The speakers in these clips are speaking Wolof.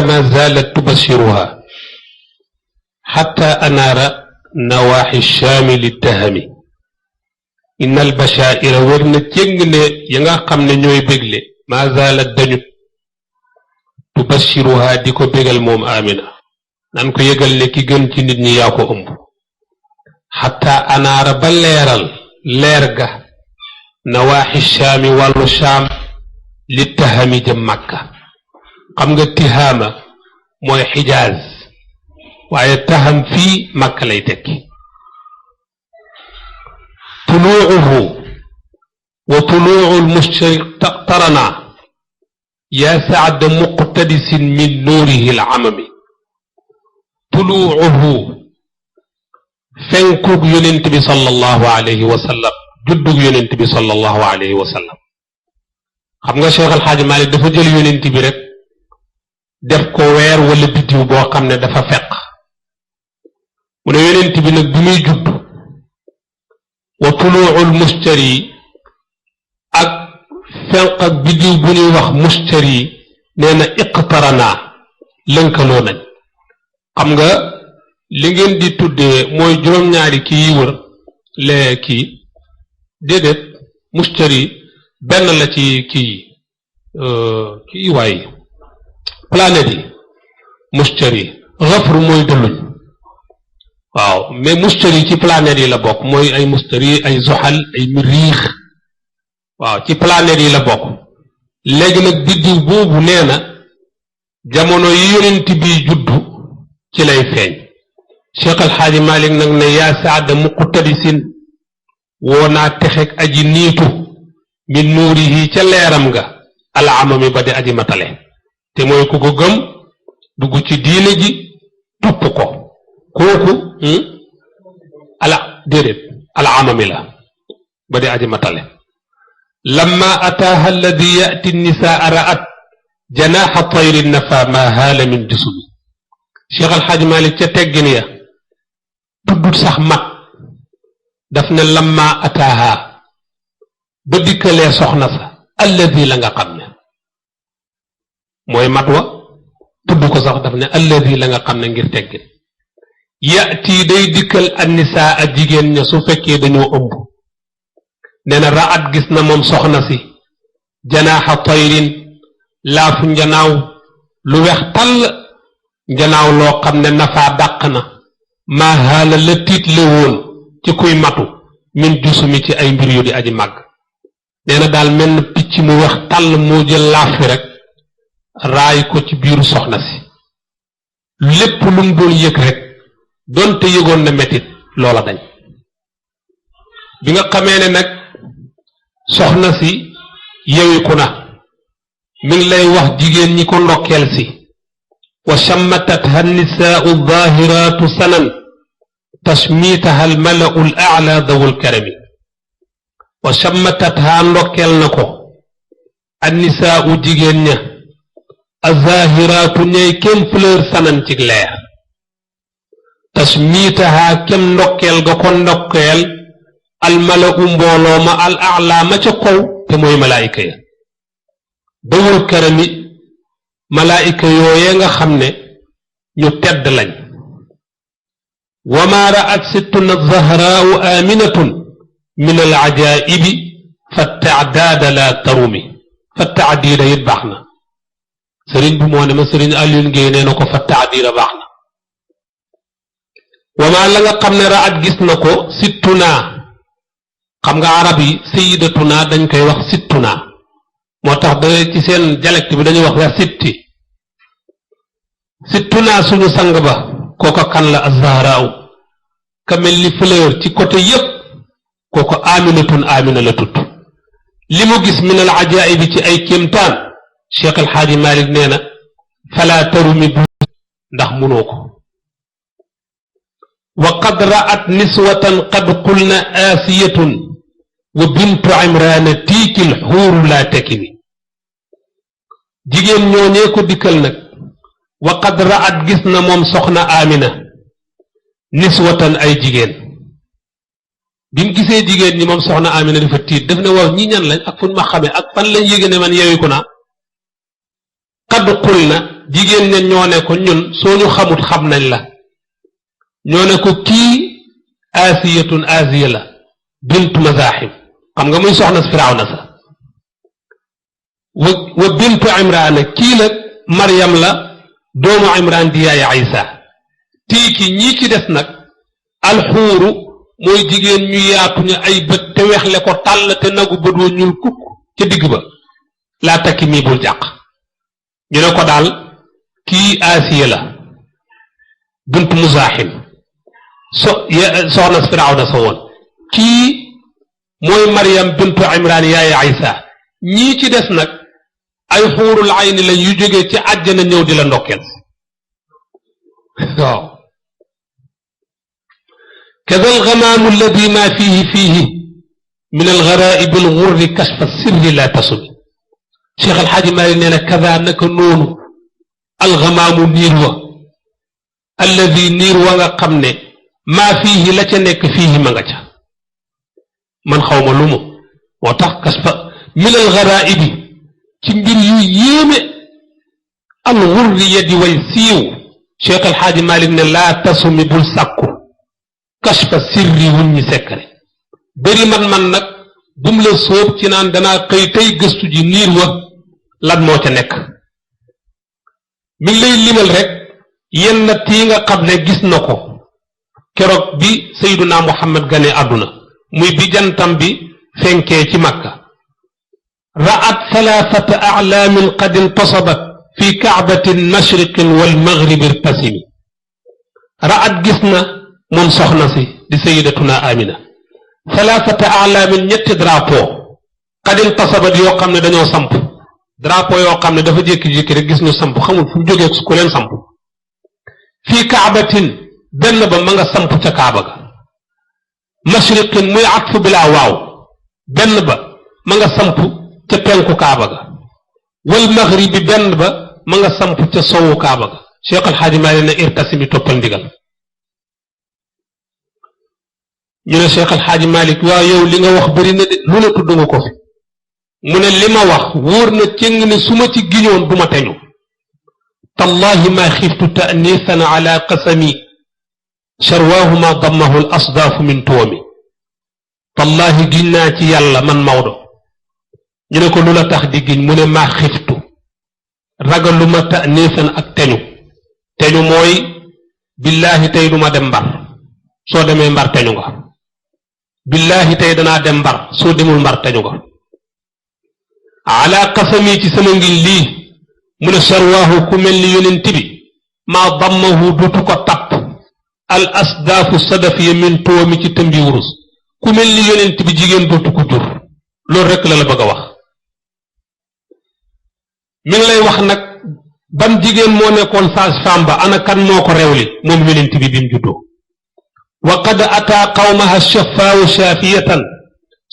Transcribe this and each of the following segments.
ما زالت تبشرها حتى أنار نواحي الشام للتهم إن البشائر ورن تيغن يغا خامن ñoy bégle ما زالت dañu تبشرها ديكو bégal moom Amina nan ko yëgal ne ki gën ci nit ñi yaa ko ëmb حتى أنار ba leeral leer ga nawaaxi shaami wàllu shaam li tahami jëm Makka xam nga tihaama mooy xijaaz waaye taham fii Makka lay tekki tuluuhu wa tuluuhu lmushtari taqtarana yaa saada muqtadisin min nuurihi alamami tuluuhu fenkug yonent bi sallallahu alayhi wa sallam juddug yonent bi sallallahu alayhi wa sallam xam nga Cheikh Al Hadj Malick dafa jël yonent bi rek def ko weer wala biddiw boo xam ne dafa feq mu ne yonent bi nag bi muy judd wa tuluu'ul mustari ak fenq ak biddiw bu ñuy wax mustari nee na iqtarana lënkaloo nañ xam nga li ngeen di tuddee mooy juróom-ñaari kii yi wër lee kii déedéet mustari benn la ci kii waay planète yi mustari xafru mooy dëlluñ waaw mais mustari ci planète yi la bokk mooy ay mustari ay zoxal ay miriix waaw ci planète yi la bokk léegi nag biddiw boobu nee na jamono yi yonent bi juddu ci lay feeñ Cheikh Al Hadj Malick nag ne yaa saada muqtadisin woo naa texeg aji niitu min nuurihi ca leeram nga alamami ba di aji matale te mooy ku ko gëm dugg ci diine ji topp ko kooku déedéet alamami la ba di aji matale lamma ataaha alladi yati nisaa ra'at janaaxa tayrin nafa ma haala min jusumi Cheikh Al Hadj Malick ca teggin ya tuddut sax mat daf ne lamma ataaha ba dikkalee soxna sa alladi la nga xam ne mooy mat wa tudd ko sax daf ne alladi la nga xam ne ngir teggin yati day dikkal annisaa ak jigéen ña su fekkee dañoo ëmb nee na raat gis na moom soxna si janaaxa tayrin laafu njanaaw lu weex tàll njanaaw loo xam ne nafaa dàq na maa haala la tiitle woon ci kuy matu min jusumi ci ay mbir yu di aji màgg nee na daal mel na picc mu wax tàll moo jël laaf fi rek raay ko ci biiru soxna si lépp lu mu doon yëg rek doonte yëgoon na metit loola dañ bi nga xamee ne nag soxna si yewiku na mi ngi lay wax jigéen ñi ko ndokkeel si wa shammatatha nisaau zahiratu sanan tashmitaha almalau al a'la dawul karami wa shammatatha ndokkeel na ko annisaau jigéen ña azahiratu ñay kem fleur sanan ci leer tashmitaha kem ndokkeel ga ko ndokkeel almalau mbooloo ma al a'la ma ca kaw te mooy malaayika ya dawul karami malaayika yooyee nga xam ne ñu tedd lañ wa ma ra'at sittuna zahraau aminatun min al ajaibi fa taadaada la tarumi fa taadiida it baax na sëriñ bi moo ne ma sëriñ Alioune Guèye nee na ko fa taadiida baax na wa ma la nga xam ne ra'at gis na ko sittuna xam nga arab yi sayidatuna dañ koy wax sittuna moo tax da ci seen dialecte bi dañuy wax la sittuna suñu sang ba kooko kan la azzahraaw ka mel ni fleur ci côté yépp kooko aminatun amina la tudd li mu gis min al ajaibi ci ay kéemtaan Cheikh El Hadj Malick nee na fala tarumi bu ndax munoo ko wa qad ra'at niswatan qad qulna asiyatun wa bintu imrana tiikil xuuru laa tekini jigéen ñooñee ko dikkal nag wa qad ra'at gis na moom soxna Amina niswatan ay jigéen bi mu gisee jigéen ñi moom soxna Amina dafa tiit daf ne waaw ñi ñan lañ ak fu ñu ma xamee ak fan lañ yéege ne man yeewiku naa qad qulna jigéen ña ñoo ne ko ñun soo ñu xamut xam nañ la ñoo ne ko kii asiyatun asiya la bintu mazahim xam nga muy soxna firawna sa wa bintu imraan kii nag maryam la doomu imraan di yaay isa tiiki ñii ci des nag alxuuru mooy jigéen ñu yaatu ñu ay bët te wexle ko tàll te nagu bët wa ñuul kukk ca digg ba laa takki mii bul jàq ñu ne ko daal kii asiya la bintu muzahim soxna firawna sa woon kii mooy maryam bintu imraan yaay isa ñii ci des nag ay xuurul ayni lañ yu jógee ci àjjana ñëw di la ndokkeel waaw kada algamaamu alladi ma fihi min algaraaib alxurri kashfa sirri la tasumi cheikh alxaaji maalik nee na kada naka noonu algamaamu niir wa alladi niir wa nga xam ne maa fiihi la ca nekk fiihi ma nga ca man xaw ma lu mu moo tax kashfa min algaraa'ibi ci mbir yu yéeme alxurri ya di way siiw cheikh alxaaji malik ne laa tasumi bul sàkku kashfa sirri wuñ ñi sekkare bëri man nag bum la sóob ci naan danaa xëy tey gëstu ji niir wa lan moo ca nekk mi ngi lay limal rek yenn tii nga xam ne gis na ko keroog bi sayduna muhammad gane àdduna muy bi jantam bi fenkee ci makka ra'at thalathata a'laamin qad intasabat fi ka'batin mashriqin wal maghribi irtasimi ra'at gis na moom soxna si di sayidatuna amina thalathata a'laamin ñetti drapeau qad intasabat yoo xam ne dañoo samp drapeau yoo xam ne dafa jékki-jékki rek gis ñu samp xamul fu jógee ku leen samp fii kaabatin benn ba ma nga samp ca kaaba ga mashriqin muy atfu bilaa waaw benn ba ma nga samp ca penku kaaba ga wal maghribi benn ba ma nga samp ca sowu kaaba ga cheikh alxaaji maalik ne irtasimi toppal ndigal ñu ne cheikh alxaaji maalik waaw yow li nga wax bëri na de lu ne tudd nga ko fi mu ne li ma wax wóor na cëng ne su ma ci giñoon du ma teñu tallahi ma xiftu ta'nisan ala qasami sharwaahu ma dammahu al asdaafu min tuwami tallahi giñ naa ci yàlla man Maodo ñu ne ko lu la tax di giñ mu ne maa xiftu ragaluma ta'nisan ak teñu mooy billaahi tey duma dem mbar soo demee mbar teñu nga billaahi tey danaa dem mbar soo demul mbar teñu nga ala qasami ci sama ngiñ lii mu ne sarwaahu ku mel ni yonent bi maa dammahu dutu ko tapp al asdaafu sadafiya min tuwami ci tëmbi wurus ku mel ni yonent bi jigéen dootu ko jur loolu rekk la bëgg a wax mi ngi lay wax nag ban jigéen moo nekkoon sage-femme ba ana kan moo ko rewli moom yonent bi mu juddoo wa qad ataa qawmaha shafaawu shaafiyatan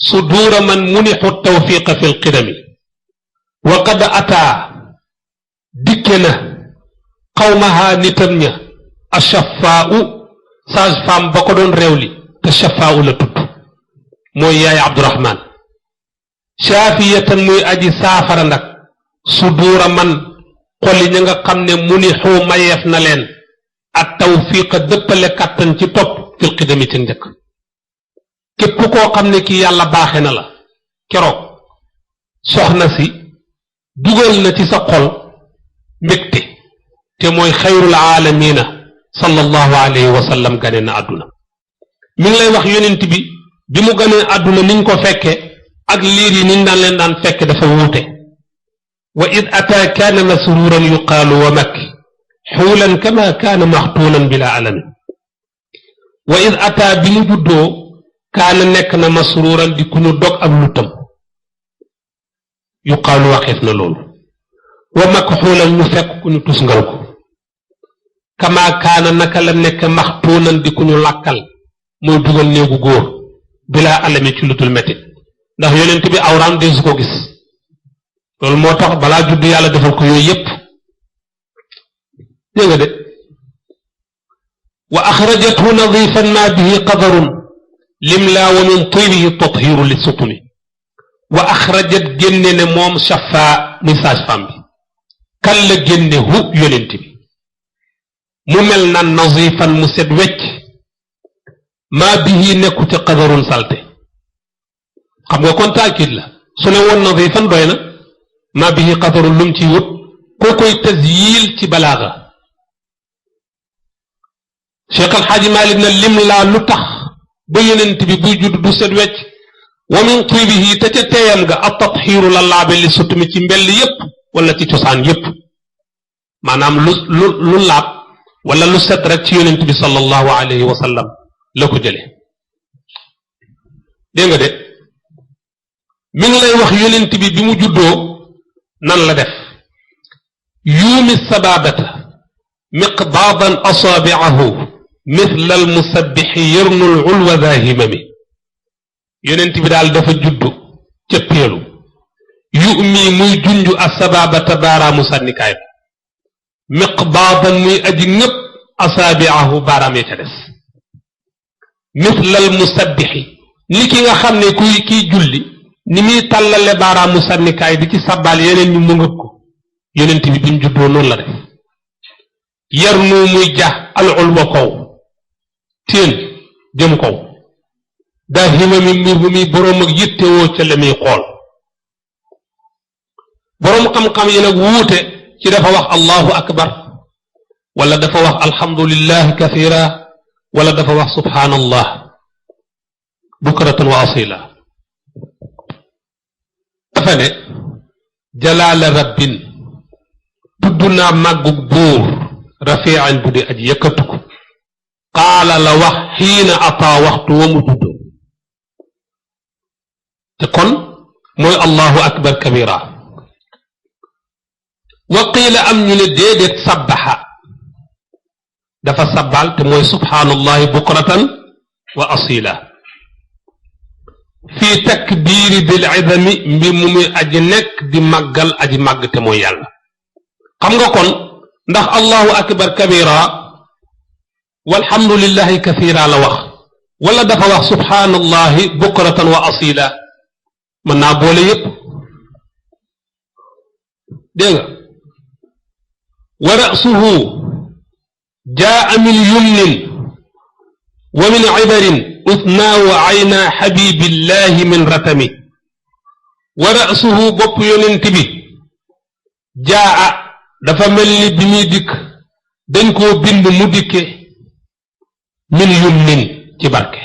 suduura man munixu tawfiqa fi lqidami wa qad ataa dikke na qawmaha nitam ña ashafaau sage-femme ba ko doon réewli te shafaau la tudd mooy yaay abdurahman shaafiyatan muy aji saafara nag suduura man xolli ña nga xam ne munixu mayeef na leen ak tawfiqa dëppale kàttan ci topp fil qidami ci njëkk képp koo xam ne ki yàlla baaxe na la keroog soxna si dugal na ci sa xol mbégte te mooy xayrul aalamiina sallallahu alayhi wa sallam gane na àdduna mi ngi lay wax yonent bi mu ganee àdduna niñ ko fekke ak liir yi niñ daan leen daan fekke dafa wuute wa id ataa kaana masruuran yuqaalu wa makki xuulan kama kaana maxtuunan bila alami wa id ataa bi mu juddoo kaana nekk na masruuran di ku ñu dog ak lutam yuqaalu waxeef na loolu wa makxuulan ñu fekk ku ñu tusngal ko kama kaana naka la nekk maxtuunan di ku ñu làkkal mooy dugal néegu góor bilaa alami ci lutul metti ndax yonent bi awraam dee su ko gis loolu moo tax balaa judd yàlla defal ko yooyu yépp dégg nga de wa axrajathu nadifan ma bihi qadarun limla wa min tibihi tathiru li sutumi wa axrajat génne ne moom shafa muy sage-femme bi kan la génne hu yonent bi mu mel na nazifan mu set wecc maa bihi nekku ci qadarun salte xam nga kon taakid la su ne woon nazifan doy na maa bihi qadarun lum ci wut koo koy tasyil ci balaaga Cheikh Alxaaji Malik na lim laa lu tax ba yonent bi buy judd du set wecc wa min tibihi te ca teeyam ga ab tatxiiru la laabe li sutmi ci mbell yépp wala ci cosaan yépp maanaam lu laab wala lu set rek ci yonent bi sallallahu alayhi wa sallam la ko jële dégg nga de mi ngi lay wax yonent bi bi mu juddoo nan la def yuumi sababata miqdaadan asaabi'ahu mithla almusabbixi yarnu lulwa daa himami yonent bi daal dafa juddu ca péelu yuumi muy junju asababata baaraamu sànnikaay ba miqdaadan muy aji ñëpp asaabi'ahu baaraam ya ca des mithla almusabbixi ni ki nga xam ne kiy julli ni muy tàllale baaraamu sànnikaay di ci sabbaal yeneen ñu mu ngëb ko yonent bi bi mu juddoo noonu la def yarnu muy jax alulwa kaw téen jëm kaw daa himami mbir bu muy boroom ak yittewoo ca la muy xool boroom xam-xam yi nag wuute ci dafa wax allahu akbar wala dafa wax alhamdulillah kathira wala dafa wax subhanallah bukratan wa asila dafa ne jalaala rabbin tudd naa màggug buur rafian bu di aji yëkkatu ko qaala la wax xiina ataa waxtu wa mu tuddoo te kon mooy allahu akbar kabira wa qiila am ñu ne déedéet sabbaxa dafa sabbal te mooy subhaanallahi bukratan wa asila fii takbiiri bil idami mbir mu muy aji nekk di màggal aji màgg te mooy yàlla xam nga kon ndax allahu akbar kabira walhamdulillahi kathira la wax wala dafa wax subhaanallahi bukratan wa asila mën naa boole yépp dégg nga wa ra'suhu jaa min yumnin wa min ibarin uthnaa wa ayna xabibillahi min ratami wa ra'suhu bopp yonent bi jaa dafa mel ni bi muy dikk dañ koo bind mu dikke min yumnin ci barke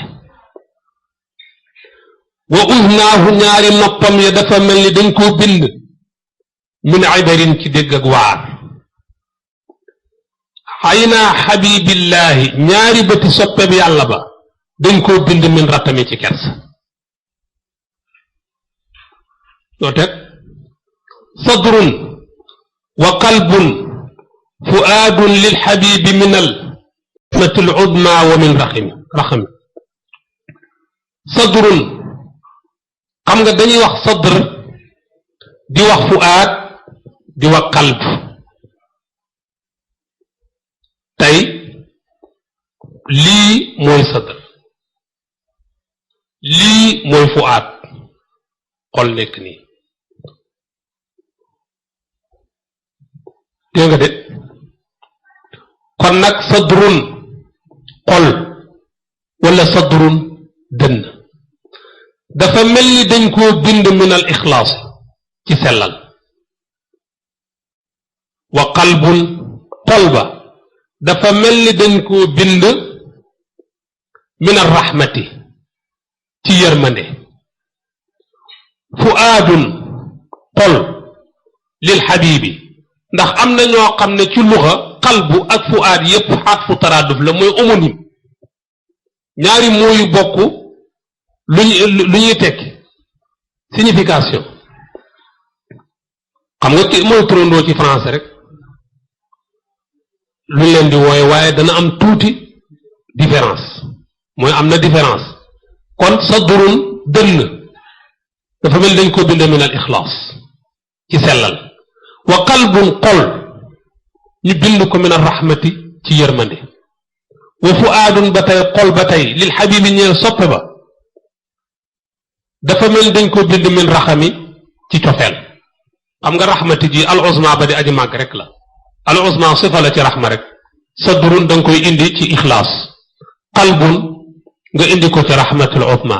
wa uthnaahu ñaari noppam ya dafa mel ni dañ koo bind min ibarin ci dégg ak waar ayna xabibillahi ñaari bëti soppeb yàlla ba dañ koo bind min ratami ci kers loo teg sadrun wa qalbun fuaadun lil xabibi min al rahmati al udma wa min raxami sadrun xam nga dañuy wax sadr di wax fuaad di wax qalb tey lii mooy sadr lii mooy fuaad xol nekk nii dégg nga de kon nag sadrun xol wala sadrun dënn dafa mel ni dañ koo bind min al ixlaas ci sellal wa qalbun xol ba dafa mel ni dañ koo bind min ar rahmati ci yërmande fuaadun xol lil xabibi ndax am na ñoo xam ne ci luxa qalbu ak fuaad yépp xatfu taraaduf la mooy homonyme ñaari mooyu bokk lu ñuy tekki signification xam nga ki mooy turandoo ci français rek lu leen di wooye waaye dana am tuuti différence mooy am na différence kon sadrun dënn dafa mel dañ ko bind min al ixlaas ci sellal wa qalbun xol ñu bind ko min ar rahmati ci yërmande wa fuaadun ba tey xol ba tey lil xabibi ñeel soppe ba dafa mel dañ ko bind min raxami ci cofeel xam nga rahmati ji al uzma ba di aji màgg rek la al uzma sifa la ci rahma rek sadrun da nga koy indi ci ixlaas qalbun nga indi ko ci rahmatul uzma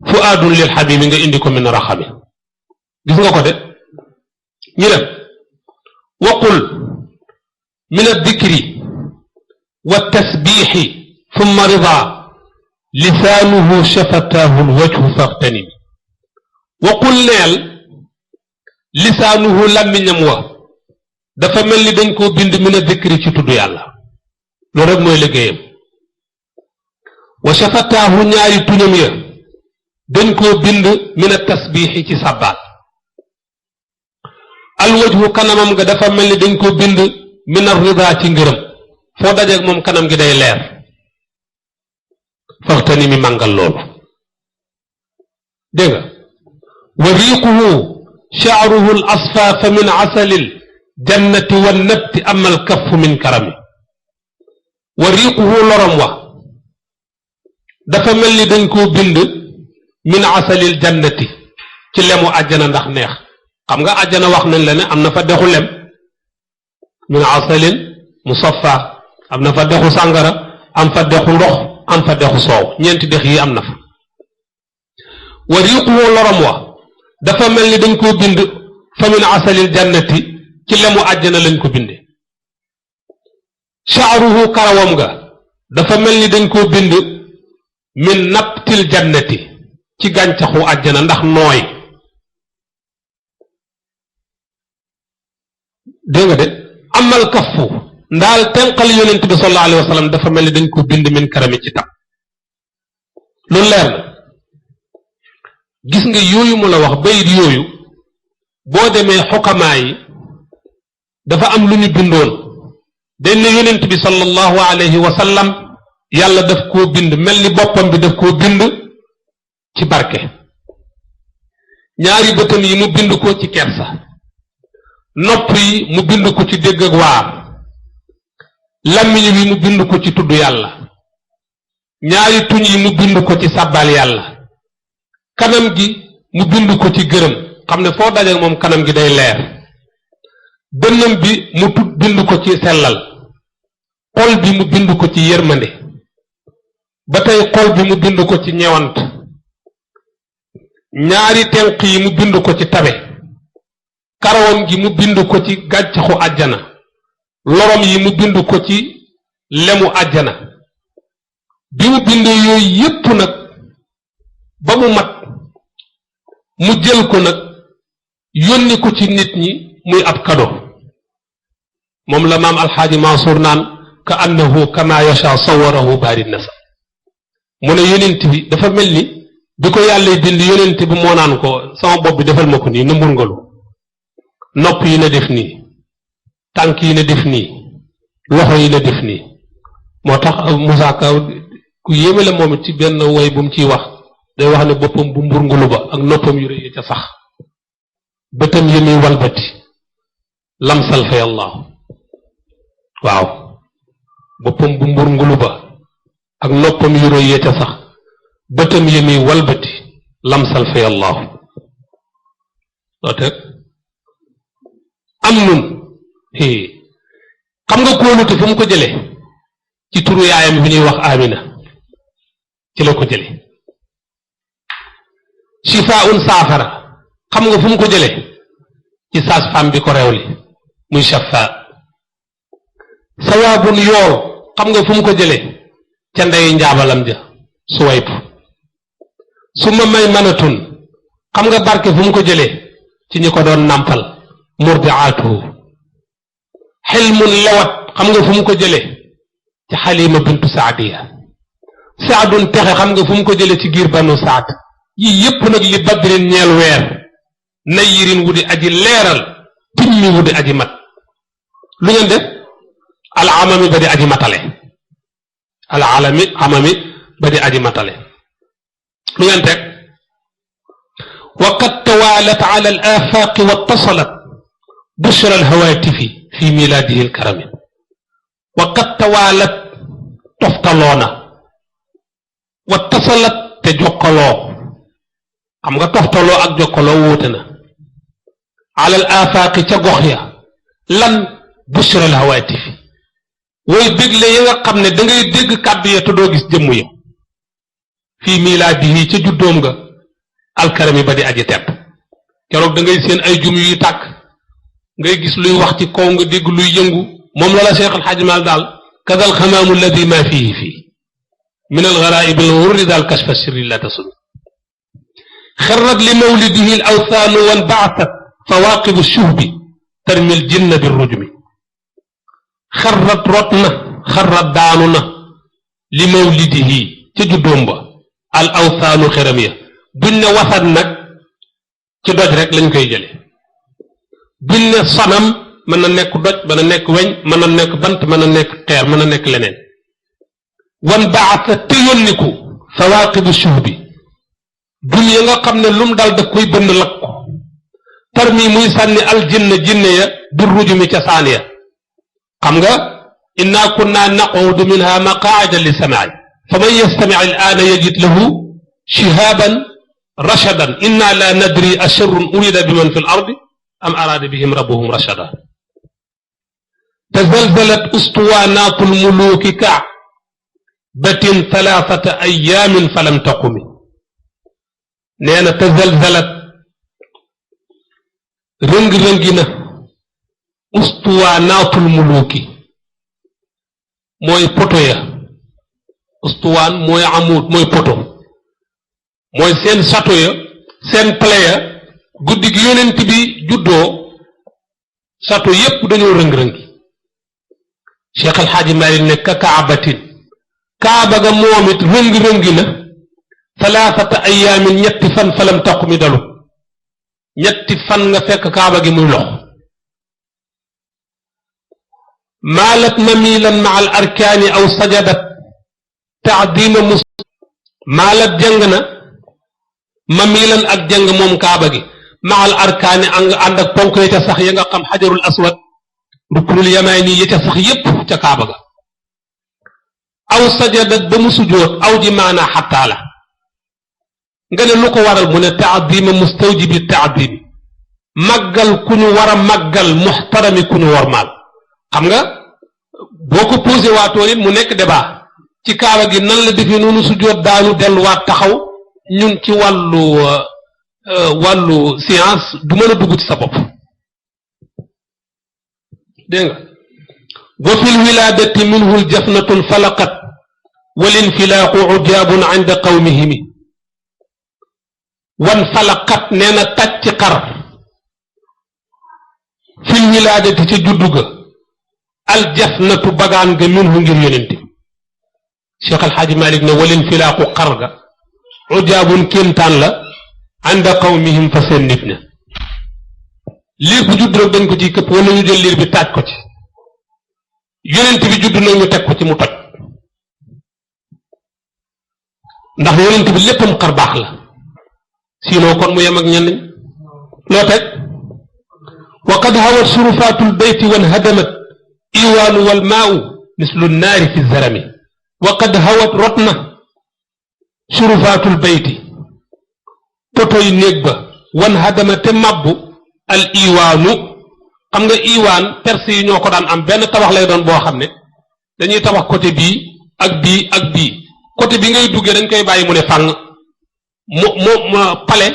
fuaadun lil xabibi nga indi ko min raxami gis nga ko de ñu dem waqul min addikri wa tasbixi thumma rida lisaanuhu shafataahu lwajhu faxtanimi waqul neel lisaanuhu làmmiñam wa dafa mel ni dañ koo bind min addikri ci tudd yàlla loolu rek mooy liggéeyam wa shafataahu ñaari tuñam ya dañ koo bind min a tasbiixi ci sàbbaal alwajhu kanamam nga dafa mel ni dañ koo bind min ar-rida ci ngërëm foo dajeeg moom kanam gi day leer faxtani mi màngal loolu dégg nga wa riiquhu sha'ruhu al-asfaa min asalil jannati wan nabti ama al-kaffu min karami wa riiquhu lorom wa dafa mel ni dañ koo bind min asalil jannati ci lemu àjjana ndax neex xam nga àjjana wax nañ la ne am na fa dexu lem min asalin musaffa am na fa dexu sàngara am fa dexu ndox am fa dexu soow ñeenti dex yi am na fa wa riiquhu lorom wa dafa mel ni dañ koo bind fa min asalil jannati ci lemu àjjana lañ ko binde sha'ruhu karawam ga dafa mel ni dañ koo bind min nabtil jannati ci gàncaxu àjjana ndax nooy dégg nga de amal kaffu ndaal tenqal yonent bi sallallahu alayhi wa sallam dafa mel ni dañ ko bind min karami ci tam loolu leer na gis nga yooyu mu la wax bayit yooyu boo demee xukamaa yi dafa am lu ñu bindoon dañ ne yonent bi sallallahu alayhi wa sallam yàlla daf koo bind mel ni boppam bi daf koo bind ci barke ñaari bëtam yi mu bind ko ci kersa nopp yi mu bind ko ci dégg ak waar làmmiñ wi mu bind ko ci tudd yàlla ñaari tuñ yi mu bind ko ci sàbbaal yàlla kanam gi mu bind ko ci gërëm xam ne foo dajeek moom kanam gi day leer dënnam bi mu bind ko ci sellal xol bi mu bind ko ci yërmande ba tey xol bi mu bind ko ci ñewant ñaari tenq yi mu bind ko ci tabe karawam gi mu bind ko ci gàncaxu àjjana lorom yi mu bind ko ci lemu àjjana bi mu bind yooyu yépp nag ba mu mat mu jël ko nag yónni ko ci nit ñi muy ab kado moom la maam alxaaji Mansour naan ka annahu kama yasha sawarahu baari nasa mu ne yonent bi dafa mel ni bi ko yàlla bind yonent bi moo naan ko sama bopp bi defal ma ko nii na mburngalu nopp yi na def nii tànk yi na def nii loxo yi na def nii moo tax Moussa Ka ku yéeme la moom it ci benn woy bu mu ciy wax day wax ne boppam bu mburngalu ba ak noppam yu rëy ca sax bëtam yi muy walbati lamsal fa yàllaahu waaw boppam bu mburngalu ba ak noppam yu rëy ca sax bëtam yi muy walbati lamsal fa yàllaahu loo teg am nun xam nga kóolute fu mu ko jële ci turu yaayam bi ñuy wax Amina ci la ko jële shifaa'un saafara xam nga fu mu ko jële ci sage-femme bi ko réewli muy Shafa sawaabun yool xam nga fu mu ko jële ca ndey njaabalam ja Suwayb suma may manatun xam nga barke fu mu ko jële ci ñi ko doon nàmpal murdiaatuhu xilmun lawat xam nga fu mu ko jële ci xalima bintu saadiya saadun texe xam nga fu mu ko jële ci giir banu saad yii yépp nag li badrin ñeel weer nayirin wu di aji leeral timmi wu di aji mat lu ngeen def al amami ba di aji matale al amami ba di aji matale lu ngeen teg wa qad tawalat ala al afaqi wa tasalat bushra al hawatifi fi miladihi al karami wa qad tawalat toftaloona wa tasalat te jokkaloo xam nga toftaloo ak jokkaloo wuute na alal afaaqi ca gox ya lan bushral hawaatifi wooy dégle yi nga xam ne da ngay dégg kàddu ya te doo gis jëmm ya fii miilaadihi ca juddoom nga alkarami ba di aji tedd keroog da ngay seen ay jum yuy tàkk ngay gis luy wax ci kaw nga dégg luy yëngu moom la Cheikh Al Hadj Mal daal kadal xamaamu alladi ma fihi fii min algaraaib alwurri daal kashfa sirri la tasun xarrat li mawlidihi al awthaanu wan baatat fawaaqibu shuhbi tarmi al jinna bi rujmi xarrat rot na xarrat daanu na li mawlidihi ca juddoom ba al awthaanu xeram ya buñ ne wasat nag ci doj rek lañ koy jële buñ ne sanam mën na nekk doj mën na nekk weñ mën na nekk bant mën na nekk xeer mën na nekk leneen wan baata te yónniku fawaaqibu shuhbi dun ya nga xam ne lum dal daf koy bënn lakk ko tarmi muy sànni aljinna jinne ya bi rujumi ca saan ya xam nga inna kunna naqudu minha maqaada li samaai fa man yastami al aana yajid lahu shihaban rashadan inna la nadri asharrun urida biman fi l ardi am arada bihim rabbuhum rashada tazalzalat ustuwanaatu lmuluki ka'batin thalathata ayamin falam taqumi nee na tazalzalat rëng-rëngi na ustuwanaatu lmuluki mooy poto ya ustuwaan mooy amuut mooy poto mooy seen sato ya seen pale ya guddi gi yonent bi juddoo sato yépp dañoo rëng-rëngi Cheikh Al Hadj Malick ne ka kaabatin kaaba ga moom it rëng-rëngi na talaafata ayaamin ñetti fan falam taqumi dalu ñetti fan nga fekk kaaba gi muy lox maalat mamilan ma al arkaani aw sajadat taadima mus maalat jàng na mamilan ak jàng moom kaaba gi ma al arkaani ànd ak ponk ya ca sax ya nga xam xajarul aswad ruknul yamaani ya ca sax yépp ca kaaba ga aw sajadat ba mu sujjóot aw ji maanaa xattaa la nga ne lu ko waral mu ne taadima mustawjibi taadimi màggal ku ñu war a màggal muxtarami ku ñu wormaal xam nga boo ko posé waatoo it mu nekk débat ci kaaba gi nan la defee noonu sujjóot daanu delluwaat taxaw ñun ci wàllu science du mën a dugg ci sa bopp dégg nga wa fi lwilaadati minhu ljafnatu lfalaqat walinfilaaqu ujaabun inda qawmihimi wan falaqat nee na tàcc xar fi lwilaadati ca juddu ga aljafnatu bagaan ga minhu ngir yonent bi Cheikh Al Hadj Malick ne walinfilaaqu xar ga ujaabun kéemtaan la inda qawmihim fa seen nit ña liir bu judd rek dañ ko ci këpp wala ñu jël liir bi taaj ko ci yonent bi judd na ñu teg ko ci mu toj ndax yonent bi léppam xar baax la sinon kon mu yem ak ñenn loo teg wa qad hawat surufaatul bayti wan hadamat iwaanu wal maau mislu naari fi zarami wa qad hawat rot na surufaatul bayti potoy néeg ba wan hadama te mabbu al iwaanu xam nga iwaan perse yi ñoo ko daan am benn tabax lay doon boo xam ne dañuy tabax côté bii ak bii ak bii côté bi ngay duggee dañ koy bàyyi mu ne fàng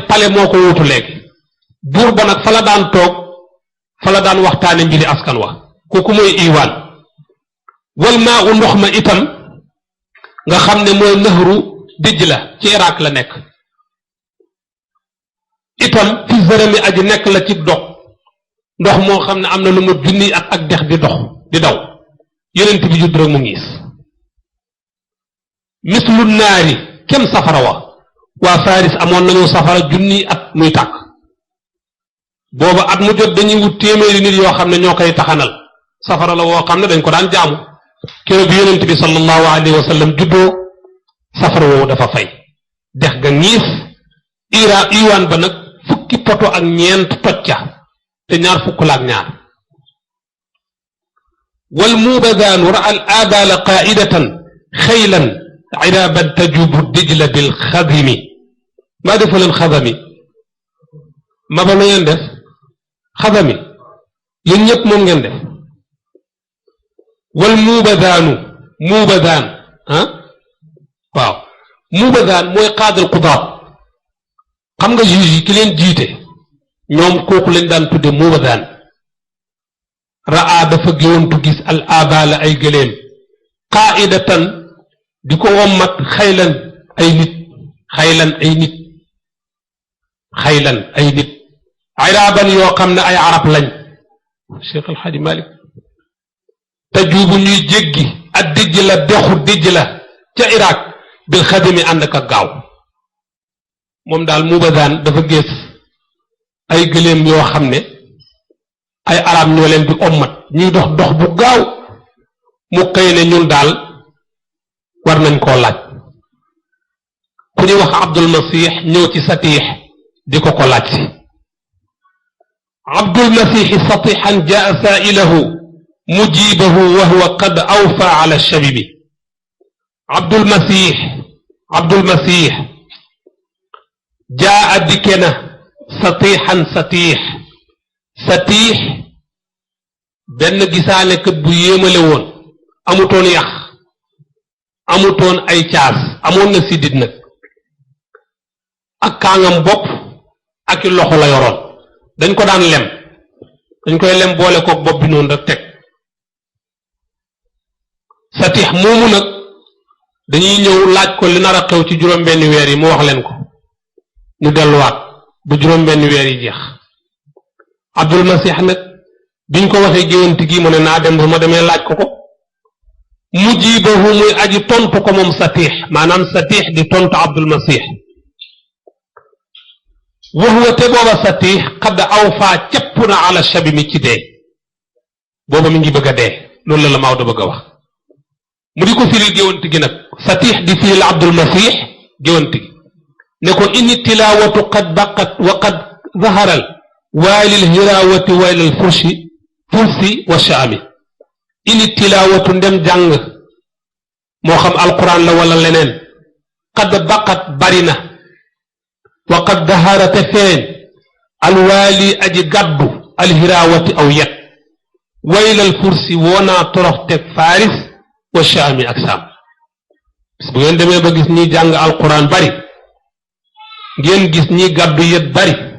pale moo ko wuutu léegi buur ba nag fa la daan toog fa la daan waxtaane mbiri askan wa kooku mooy iwaan wal maa u ndox ma itam nga xam ne mooy nahru Dijla ci Irak la nekk itam fi zarami aji nekk la ci dox ndox moo xam ne am na lu ma junni at ak dex di dox di daw yonent bi judd rek mu ngiis mislu naari kem safara waa Faris amoon nañu safara junni at muy tàkk booba at mu jot dañuy wut téeméeri nit yoo xam ne ñoo koy taxanal safara la woo xam ne dañ ko daan jaamu keroog bi yonent bi sallallahu alayhi wa sallam juddoo safara woowu dafa fay dex ga ngiis iwaan ba nag fukki poto ak ñeent tocca te ñaar fukk la ak ñaar wal mubadaanu ra al abaala qaidatan xaylan iraban tajubu dijla bil xadimi maa defa leen xadami ma ba lu ngeen def xadami yéen ñëpp moom ngeen def wal muubadaan ah waaw muubadaan mooy qaadal qudaat xam nga juge yi ki leen jiite ñoom kooku lañ daan tudde muubadaan raa dafa géwantu gis al abala ay gëléem qaidatan di ko wommat xaylan ay nit iraaban yoo xam ne ay arab lañ Cheikh El Hadj Malick tajuubu ñuy jéggi ak dijj la dexu dijj la ca Irak bil xadimi ànd ak gaaw moom daal muubadaan dafa gis ay gëléem yoo xam ne ay arab ñoo leen di ommat ñuy dox dox bu gaaw mu xëy ne ñun daal war nañ koo laaj ku ñuy wax Abdul Masih ñëw ci Satiix di ko laaj si Abdul Masih satixan jaa saailahu mujibahu wa huwa qad awfa ala shabibi Abdul Masih jaa dikke na satixan satiix benn gisaane kat bu yéemale woon amutoon yax amutoon ay caas amoon na siddit nag ak kaangam bopp ak i loxo la yoroon dañ ko daan lem dañ koy lem boole koog bopp bi noonu rek teg satiix moomu nag dañuy ñëw laaj ko li nar a xew ci juróom-benni weer yi mu wax leen ko ñu delluwaat bu juróom-benni weer yi jeex Abdul Masih nag biñ ko waxee géwanti gi mu ne naa dem bu ma demee laaj ko mujibahu muy aji tontu ko moom Satiix maanaam Satiix di tontu Abdul Masih wa huwa te booba Satiix qad awfaa capp na ala shabimi ci dee booba mi ngi bëgg a dee loolu la Maodo bëgg a wax mu di ko firil géwanti gi nag Satiix di firil Abdul Masih géwanti gi ne ko inni tilaawatu qad baqat wa qad zaharal waalil hirawati waylal fursi wa shaami ini tilaawatu ndem jàng moo xam alquran la wala leneen qad baqat bari na wa qad daharate feeñ alwaali aji gàddu alhirawati aw yet waylal fursi woonaa toroxte faris wa shaami ak saam bis bu ngeen demee ba gis ñi jàng alquran bari ngeen gis ñi gàddu yet bari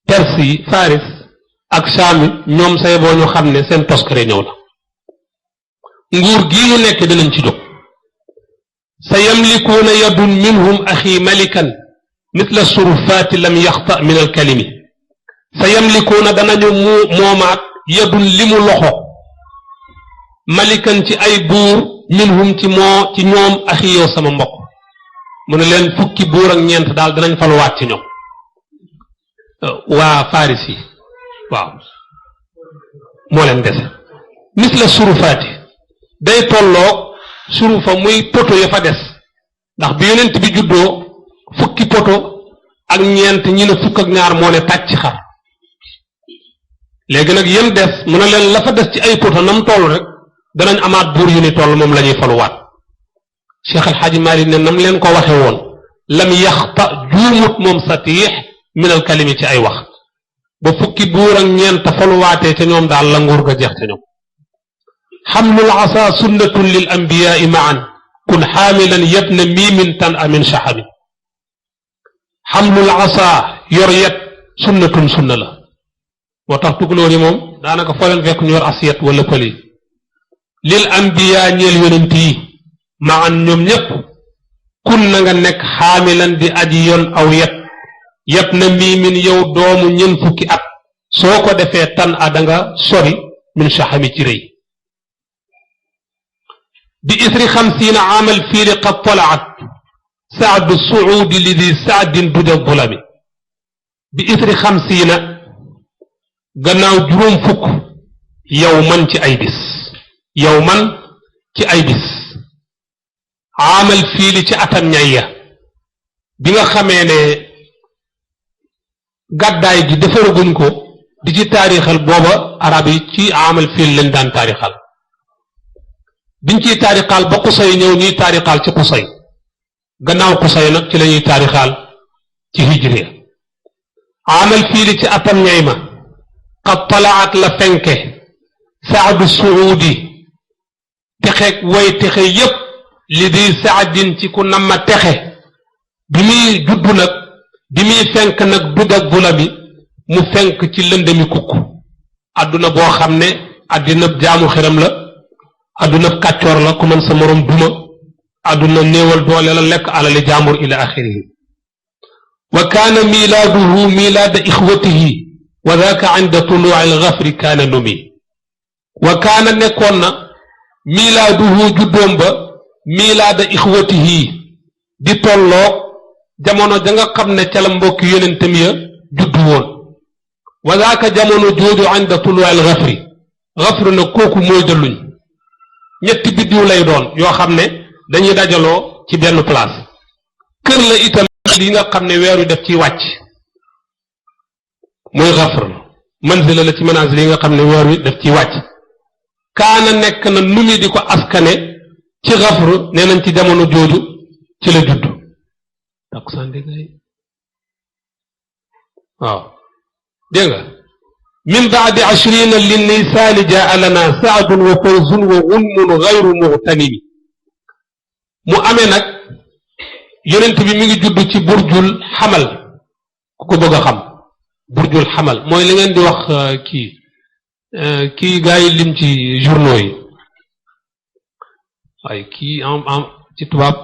perse yi faris ak saami ñoom say boo ñu xam ne seen toskare ñëw na nguur gii ñu nekk dinañ ci jóg sa yamlikuuna yadun minhum axi malikan mithla surufaati lam yaxta min alkalimi sa yamlikuuna danañu moomaat yadun limu loxo malikan ci ay buur minhum ci ñoom axi yow sama mbokk mu ne leen fukki buur ak ñeent daal danañ faluwaat ci ñoom waa faris yi waaw moo leen dese misla surufaati day tolloo surufa muy poto ya fa des ndax bi yonent bi juddoo fukki poto ak ñeent ñi ne fukk ak ñaar moo ne tàcc xar léegi nag yem des mu ne leen la fa des ci ay poto nam toll rek danañ amaat buur yu ni toll moom la ñuy faluwaat Cheikh El Hadj Malick ne nam leen ko waxe woon lam yaxta juumut moom Satiix minal kalimi ci ay wax ba fukki buur ak ñeent faluwaatee ca ñoom daal la nguur ga jeex ca ñoom xamlul asa sunnatun lil anbiyaai maan kun xaamilan yabna miimin tan amin shaxami xamlul asa yor yet sunnatun sunna la moo tax tukulóor yi moom daanaka foo leen fekk ñu yor asiyet wala pëli lil anbiyaa ñeel yonent yi maan ñoom ñépp kun na nga nekk xaamilan di aji yoon aw yet yab na miimin yow doomu ñen fukki at soo ko defee tan a danga sori min shaxami ci rëy bi isri xamsiina aamal fiili qad talaat saadu suudi li di saadin dude bulami bi isri xamsiina gannaaw juróom fukk yow man ci ay bis yow man ci ay bis aamal fiili ci atam ñayya bi nga xamee ne gàddaay gi defaraguñ ko di ci taarixal booba arab yi ci aamal fiil lañ daan taarixal biñ ciy taarixaal ba xusay ñëw ñuy taarixaal ci xusay gannaaw xusay nag ci la ñuy taarixaal ci hijriya amal fiili ci atam ñay ma qad talaat la fenke saadu suudi texeeg way texe yépp li di saadin ci ku namma texe bi muy juddu nag bi muy fenk nag dugg ak bula bi mu fenk ci lëndami kukk àdduna boo xam ne àddina jaamu xiram la àdduna kàccoor la ku mën sa moroom duma àdduna néewal doole la lekk alali jaambur ila axirihi wa kaana milaaduhu milaada ixwatihi wa daaka inda tuluuci alxafri kaana numi wa kaana nekkoon na milaaduhu juddoom ba milaada ixwatihi di tolloog jamono ja nga xam ne ca la mbokki yonentam ya juddu woon wa daaka jamono jooju inda tuluuci alxafri xafri na kooku mooy dëlluñ ñetti biddiw lay doon yoo xam ne dañuy dajaloo ci benn place kër la itam yi nga xam ne weer wi def ci wàcc muy xafr manzila la ci manazil yi nga xam ne weer wi def ci wàcc kaana nekk na nu mi di ko askane ci xafr nee nañ ci jamono jooju ci la judd takusaan dégg waaw dégg nga min baadi ashrina linnisaani jaa lana saadun wa fawzun wa gunmun gayru muxtanimi mu amee nag yonent bi mi ngi judd ci burjul xamal ku ko bëgg a xam burjul xamal mooy li ngeen di wax kii gaa yi lim ci journaux yi waaye kii en ci tubaab